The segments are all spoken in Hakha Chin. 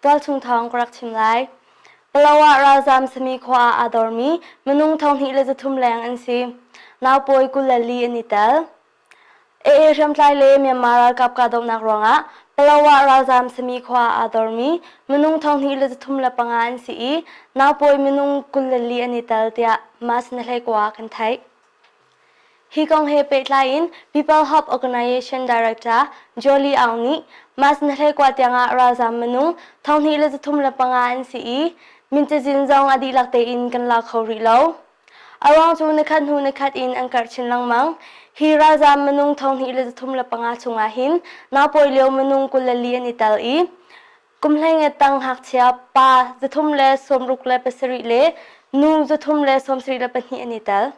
Tualchung thawng ka rak chim lai. Palawa ralzaam sami khua ah aa dormi minung 2300 leng an si. Naupawi 24 an i tel. AA hriamtlai le Myanmar ralkap kahdohnak ruangah Palawa ralzaam sami khua ah aa dormi minung 2305 an si i naupawi minung 24 an i tel tiah Mas na hleikua kan theih. Hi kong he pehtlai in People Hope Organization Director Jolie Aung nih March ni 21 tiangah ralzaam minung 2305 an si i min cazin zong a dihlak tein kan la kho rih lo. A ruang cu nikhat hnu nikhat in an karh chin lengmang. Hi ralzaam minung 2305 chungah hin naupawi lio minung 24 an i tel i kum hleinget tang ngakchia pa 367 le nu 372 an i tel.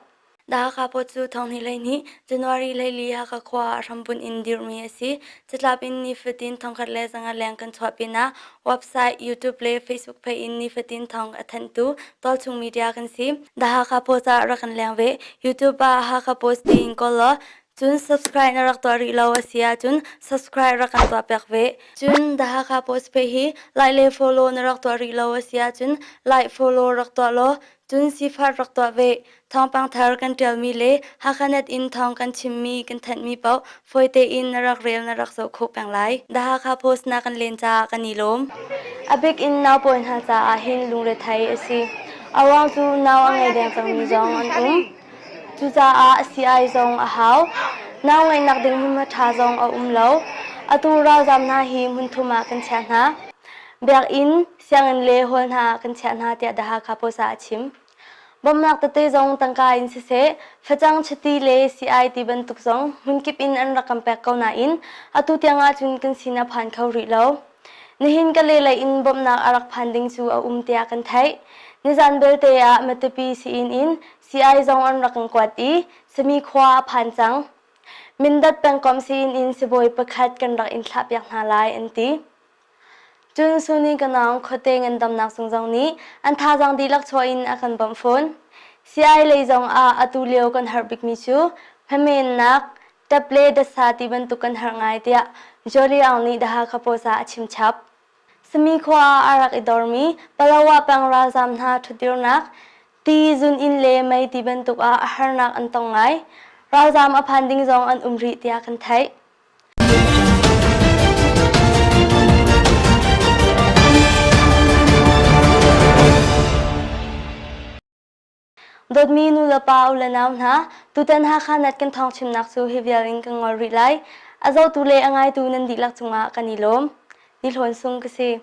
Hakha Pawt cu thonghnih 12 January 14 Hakha khua ah hrambunh in dirhmi a si. Catlap in nifatin thongkhat le zanga leng kan chuah pinah website, YouTube le Facebook page in nifatin thawng a thanhtu tualchung media kan si. The Hakha Post ah rak kan leng ve. YouTube ah Hakha Post tiin kawl law cun subscribe na rak tuah rih lo a si ahcun subscribe rak kan tuah piak ve. Cun The Hakha Post page hi like le follow na rak tuah rih lo a si ahcun like follow rak tuah law Cun sifar rak tuah ve. Thawngpang thar kan ṭialmi le Hakhanet in thawng kan chimmi kan thanhmi paoh fawi tein na rak rel na rak zoh khawh peng lai. The Hakha Post na kan len caah kan i lawm. A bik in naupawi hna caah hin lungrethei a si. A ruang cu nau a ngei deng cangmi zong an um. Cucaah sii zong a hau. Nau ngeihnak ding hmunhma ṭha zong a um lo. Atu ralzaam hna hi hmunthum ah kan chiah hna. Biakinn, sianginn le hall hna ah kan chiah hna tiah The Hakha Post ah a chim. Bawmhnak tete zong tangka in siseh, facang chiti le sii ti bantuk zong hmunkip in an rak kan pek ko nain atu tiang ahcun kan sin a phan kho rih lo. Nihin ka lelei in bawmhnak a rak phan ding cu a um tiah kan theih. Nizan belte ah Matupi sii-inn in sii zong an rak kan kuat i Sami khua a phan cang. Mindat pengkomh sii-inn in sibawi pakhat kan rak in thlahpiak hna lai an ti. Cun Sunni ka naung khuate ngandamnak zung zong nih an thazaang dihlak chuah in a kan bawmh fawn. CI lei zong ah atu lio kan harh bikmi cu hmamennak, tap le dasa ti bantuk kan harh ngai tiah Jolie Aung nih The Hakha Post ah a chim chap. Sami khua ah a rak i dormi Palawa peng ralzaam hna ṭhutdirnak, ti, zuninn le mei ti bantuk ah harnak an tong ngai. Ralzaam a phan ding zong an um rih tiah kan theih. Dawtmi nulepa u le nau hna, tutan Hakha Net kan thawng chimnak cu hi vial in kan ngol rih lai. A zohtu le a ngaitu nan dihlak cungah kan i lawm. Ni Hlawn Sung ka si.